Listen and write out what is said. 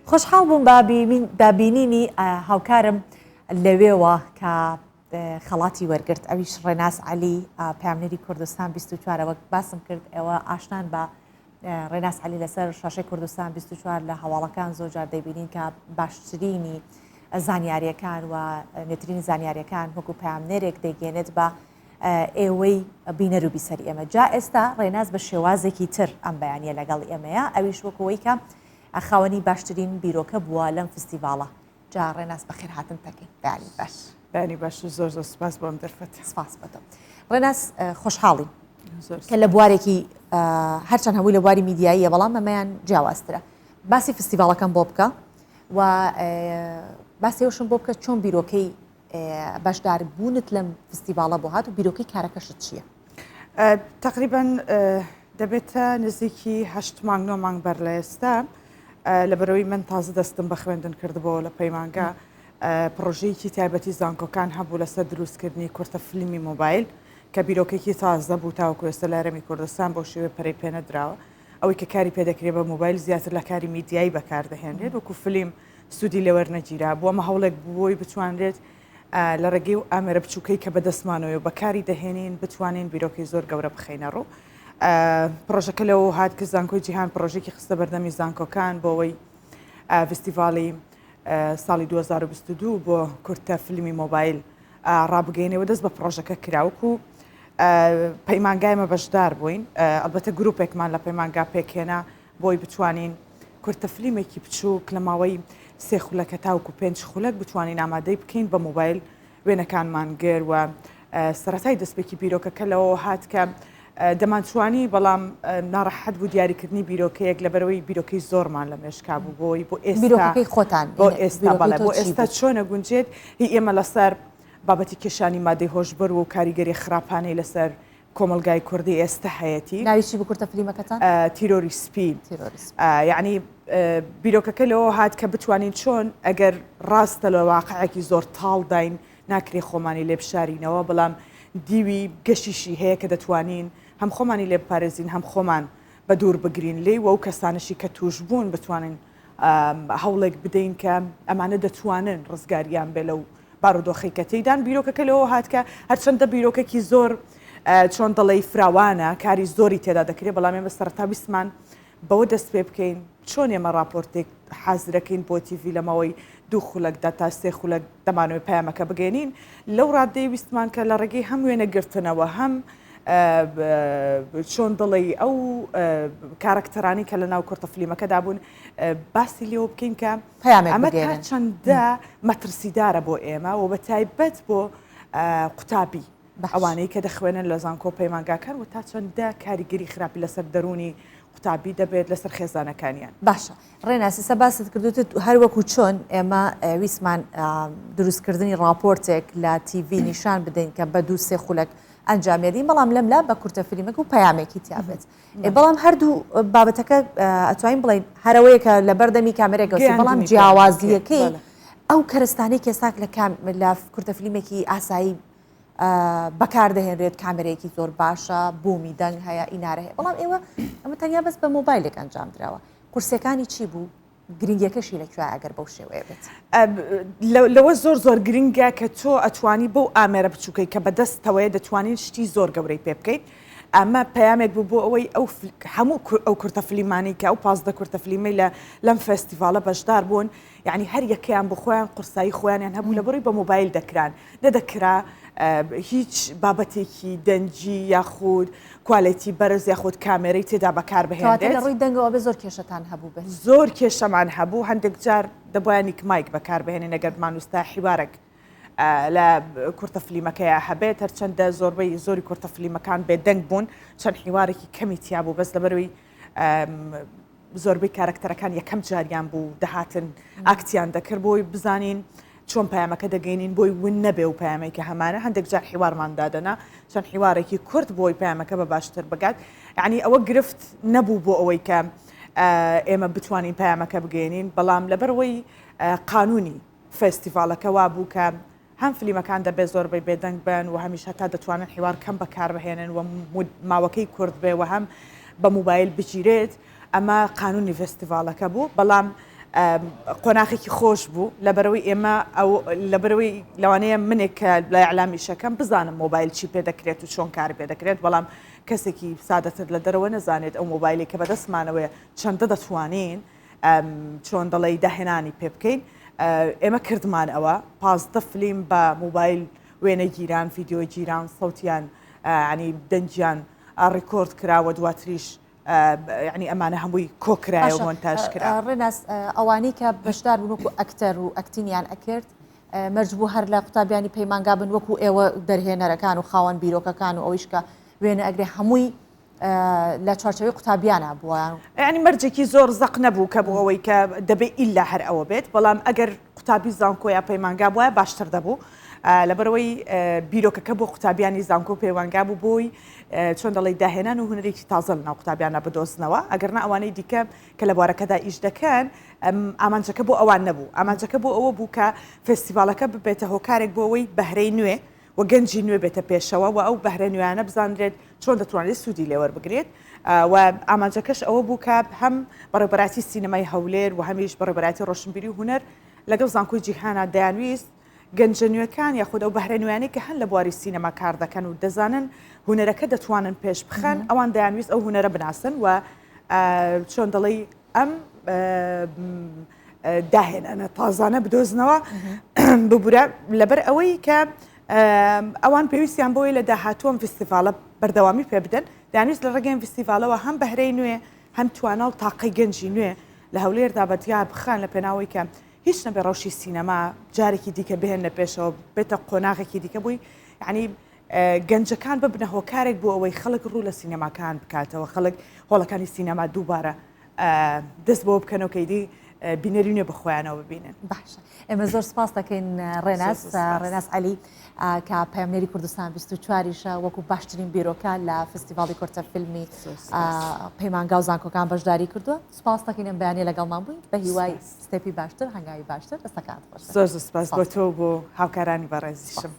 خۆشحاڵ بووم بە بینینی هاوکارم لەوێوە کە خەڵاتی وەرگرت ئەویش ڕێناس عەلی پەیامنێری کوردستان 24 وەک باسم کرد ئێوە ئاشنان بە ڕێناس عەلی لەسەر شاشەی کوردستان 24 لە هەواڵەکان زۆر جار دەیبینین کە باشترینی زانیاریەکان و نوێترین زانیاریەکان وەکو پەیامنێرێک دەیگەێنێت بە ئێوەی بینەر و بیسەری ئێمە جا ئێستا ڕێناس بە شێوازێکی تر ئەم بەیانە لەگەڵ ئێمەیە ئەویش وەکەوەی کە خاوەنی باشترین بیرۆکە بووە لەم فستیڤاڵە جا ڕێناس بەخێر هاتن تەکەین بەیانی باش. بەیانی باش و زۆر زۆر سپاس بۆ ئەم دەرفەتە. سپاس بۆ تۆ. ڕێناس خۆشحاڵین کە لە بوارێکی هەرچەند هەمووی لە بواری میدیاییە بەڵام ئەمەیان جیاوازترە. باسی فستیڤاڵەکەم بۆ بکە و باسی ئەوشم بۆ بکە چۆن بیرۆکەی بەشداربوونت لەم فستیڤاڵە بۆ هات و بیرۆکەی کارەکەشت چییە؟ تقریبا دەبێتە نزیکی هەشت مانگ نۆ مانگ بەر لە ئێستا لەبەرئەوەی من تازە دەستم بە خوێندن کردبۆوە لە پەیمانگا پڕۆژەیەکی تایبەتی زانکۆکان هەبوو لەسەر دروستکردنی کورتە فلیمی مۆبایل کە بیرۆکێکی تازە بوو تاوەکو ئێستا لە هەرێمی کوردستان بەو شێوەیە پەرەی پێنەدراوە ئەوەی کە کاری پێدەکرێت بە مۆبایل زیاتر لە کاری میدیایی بەکاردەهێنرێت وەکو فلیم سوودی لێوەرنەگیرا بوو ئەمە هەوڵێک بوو بۆی بتوانرێت لە ڕێگەی و ئامێرە بچووکەی کە بەدەستمانەوەی و بەکاری دەهێنین بتوانین بیرۆکەی زۆر گەورە بخەینە ڕوو. پڕۆژەکە لەوە هات کە زانکۆی جیهان پڕۆژێکی خستە بەردەمی زانکۆکان بۆ ئەوەی فستیڤاڵی ساڵی 2022 بۆ کورتە فیلمی مۆبایل ڕابگەینێ و دەست بە پڕۆژەکە کراوەک و پەیمانگای مە بەشدار بووین ئەلبەتە گروپێکمان لە پەیمانگا پێکهێنا بۆی بتوانین کورتە فلیمێکی بچووک لە ماوەی سێ خولەکە تاوکو پێنج خولەک بتوانین ئامادەی بکەین بە مۆبایل وێنەکانمان گر و سەرەتای دەستپێکی بیرۆکەکە لەوەوە هات کە دەمانتوانی بەڵام ناڕەحەت بوو دیاریکردنی بیرۆکەیەک لەبەرەوەی بیرۆکەی زۆرمان لە مێشکا بوو بۆی بۆ ئێستا بیرۆکەکەی خۆتان بۆ ئێستا بەڵێ بۆ ئێستا چۆنە گونجێت هی ئێمە لەسەر بابەتی کێشانی مادەی هۆشبەر و کاریگەری خراپانەی لەسەر کۆمەڵگای کوردی ئێستا هەیەتی. ناوی چی بوو کورتە فلیمەکەتان؟ تیرۆری سپی. تیرۆری سپی. یەعنی بیرۆکەکە لەوە هات کە بتوانین چۆن ئەگەر ڕاستە لە واقعێکی زۆر تاڵداین ناکرێ خۆمانی لێ بشارینەوە بەڵام دیوی گەشیشی هەیە کە دەتوانین هەم خۆمانی لێ بپارێزین هەم خۆمان بە دوور بگرین لێی و ئەو کەسانەشی کە تووش بوون بتوانین هەوڵێک بدەین کە ئەمانە دەتوانن ڕزگاریان بێ لەو بارودۆخەی کە تێیدان. بیرۆکەکە لەوەوە هات کە هەرچەندە بیرۆکەکی زۆر چۆن دەڵێی فراوانە، کاری زۆری تێدا دەکرێت، بەڵام ئێمە سەرەتا ویستمان بەوە دەست پێ بکەین چۆن ئێمە ڕاپۆرتێک حازرەکەین بۆ تیڤی لە ماوەی دوو خولەکدا تا سێ خولەک دەمانەوێت پەیامەکە بگەێنین لەو ڕادەی ویستمان کە لە ڕێگەی هەم وێنەگرتنەوە هەم چۆن دڵی ئەو کارەکتەرانی کە لە ناو کورتە فلیمەکەدا بوون باسی لێوە بکەین کە ئەمە تا چەندە مەترسیدارە بۆ ئێمە و بە تایبەت بۆ قوتابی ئەوانەی کە دەخوێنن لە زانکۆ پەیمانگاکان و تا چەندە کاریگەری خراپی لەسەر دەروونی قوتابی دەبێت لەسەر خێزانەکانیان. باشە ڕێناس ئێستا باست کرد وتت هەر وەکو چۆن ئێمە ویستمان دروستکردنی ڕاپۆرتێک لە تیڤی نیشان بدەین کە بە دوو سێ خولەک ئەنجامیدەین بەڵام لەملا بە کورتە فلیمەک و پەیامێکی تیا بێت بەڵام هەردوو بابەتەکە ئەتوانین بڵین هەرەوەیە کە لە بەردەمی کامێرێک بەڵام جیاوازیەکەی ئەو کەرستانەی کێساک لە کام لە کورتە فلیمێکی ئاسایی بەکاردەهێنرێت کامێرەیەکی زۆر باشە بوومی دەنگ هەیە ئینارە هەیە بەڵام ئێوە ئەمە تەنیا بەس بە مۆبایلێک ئەنجام دراوە قورسەکانی چی بوو گرنگیەکەشی لە کوێ ئەگەر بەو شێوەیە بێت؟ لەوە زۆر زۆر گرنگە کە تۆ ئەتوانی بەو ئامێرە بچووکەی کە بەدەستەوەیە دەتوانین شتی زۆر گەورەی پێ بکەیت ئەمە پەیامێک بوو بۆ ئەوەی ئەو هەموو ئەو کورتە فلیمانی کە ئەو 15 کورتە فلیمەی لە لەم فێستیڤاڵە بەشدار بوون یعنی هەر یەکەیان بۆ خۆیان قورسایی خۆیانیان هەبوو لە بڕی بە مۆبایل دەکران نەدەکرا هیچ بابەتێکی دەنگی یاخود کوالێتی بەرز یاخود کامێرەی تێدا بەکار بهێنرێت. لە ڕووی دەنگەوە بێ زۆر کێشەتان هەبوو بێت. زۆر کێشەمان هەبوو، هەندێک جار دەبوایە نیک مایک بەکار بهێنین ئەگەر بمانویستایە حیوارێک لە کورتە فلیمەکەیا هەبێت، هەرچەندە زۆربەی زۆری کورتە فلیمەکان بێدەنگ بوون، چەند حیوارێکی کەمی تیا بوو بەس لەبەرەوەی زۆربەی کارەکتەرەکان یەکەم جاریان بوو دەهاتن ئاکتیان دەکرد بۆی بزانین چۆن پەیامەکە دەگەینین بۆی ون نەبێ و پەیامەی کە هەمانە هەندێک جار حیوارمان دادەنا چەند حیوارێکی کورت بۆی پەیامەکە بە باشتر بگات یعنی ئەوە گرفت نەبوو بۆ ئەوەی کە ئێمە بتوانین پەیامەکە بگەێنین بەڵام لەبەرەوەی قانونی فێستیڤاڵەکە وابوو کە هەم فلیمەکان دەبێت زۆربەی بێدەنگ بن و هەمیش هەتا دەتوانن حیوار کەم بەکاربهێنن و ماوەکەی کورت بێ و هەم بە موبایل بگیرێت ئەمە قانونی فێستیڤاڵەکە بوو بەڵام قۆناخێکی خۆش بوو لەبەرەوەی ئێمە ئەو لەبەرەوەی لەوانەیە منێک کە لە ئیعلام ئیشەکەم بزانم مۆبایل چی پێ دەکرێت و چۆن کار پێ دەکرێت بەڵام کەسێکی سادەتر لە دەرەوە نەزانێت ئەو مۆبایلی کە بەدەستمانەوەیە چەندە دەتوانین چۆن دەڵێی داهێنانی پێ بکەین ئێمە کردمان ئەوە 15 فلیم بە مۆبایل وێنە گیران ڤیددیو گیران سەوتیان ینی دەنگیان ڕیکۆرد کراوە دواتریش یعنی ئەمانە هەمووی کۆکرایە و مۆنتاژ کرا. ڕێناس ئەوانەی کە بەشدار بوون وەکو ئەکتەر و ئەکتینیان ئەکرد مەرج بوو هەر لە قوتابیانی پەیمانگا بن وەکو ئێوە دەرهێنەرەکان و خاوەن بیرۆکەکان و ئەویش کە وێنە ئەگرێ هەمووی لە چوارچێوەی قوتابیانە بووە؟ یانی مەرجێکی زۆر زەق نەبوو کە بۆ ئەوەی کە دەبێ ئیلا هەر ئەوە بێت، بەڵام ئەگەر قوتابی زانکۆ یا پەیمانگا بوایە باشتر دەبوو. لەبەرئەوەی بیرۆکەکە بۆ قوتابیانی زانکۆ و پەیمانگا بوو بۆی چۆن دەڵێی داهێنان و هونەرێکی تازە لەناو قوتابیاندا بدۆزنەوە، ئەگەرنا ئەوانەی دیکە کە لە بوارەکەدا ئیش دەکەن ئامانجەکە بۆ ئەوان نەبوو، ئامانجەکە بۆ ئەوە بوو کە فێستیڤاڵەکە ببێتە هۆکارێک بۆ ئەوەی بەهرەی نوێ و گەنجی نوێ بێتە پێشەوە و ئەو بەهرە نوێیانە بزانرێت چۆن دەتوانرێت سوودی لێ وەربگرێت و ئامانجەکەش ئەوە بوو کە هەم بەڕێوەبەرایەتی سینەمای هەولێر و هەمیش بەڕێوەبەرایەتی ڕۆشنبیری و هونەر لەگەڵ زانکۆی جیهانا دەیانویست گەنجە نوێکان یاخود ئەو بەهرە نوێیانەی کە هەن لە بواری سینەما کار دەکەن و دەزانن هونەرەکە دەتوانن پێش بخەن ئەوان دەیانویست ئەو هونەرە بناسن و چۆن دەڵێی ئەم داهێنانە تازانە بدۆزنەوە ببورە لەبەر ئەوەی کە ئەوان پێویستیان بۆی لە داهاتووەم فستیڤالە بەردەوامی پێ بدەن دانیست لە ڕێگەی فستیڤالەوە هەم بەهرەی نوێ هەم توانا و تاقی گەنجی نوێ لە هەولێردا بە دیار بخان لە پێناوەی کە هیچ نەبێ ڕەوشی سینەما جارێکی دیکە بهێن لە پێشەوە بێتە قۆناغێکی دیکە بووی یعنی گەنجەکان ببنە هۆکارێک بۆ ئەوەی خەڵک ڕوو لە سینەماکان بکاتەوە خەڵک هۆڵەکانی سینەما دووبارە دەست بەوە بکەنەوە کە ئیدی بینەری نوێ بە خۆیانەوە ببینن. باشە ئێمە زۆر سپاس دەکەین ڕێناس ڕێناس عەلی کە پەیامنێری کوردستان 24یشە وەکو باشترین بیرۆکە لە فستیڤاڵی کورتە فیلمی پەیمانگا و زانکۆکان بەشداری کردووە سپاس دەکەین ئەم بەیانیە لەگەڵمان بووین بە هیوای ستێپی باشتر هەنگاوی باشتر دەستەکانت خۆش زۆر زۆر سپاس بۆ تۆ و بۆ هاوکارانی بەڕێزیشم.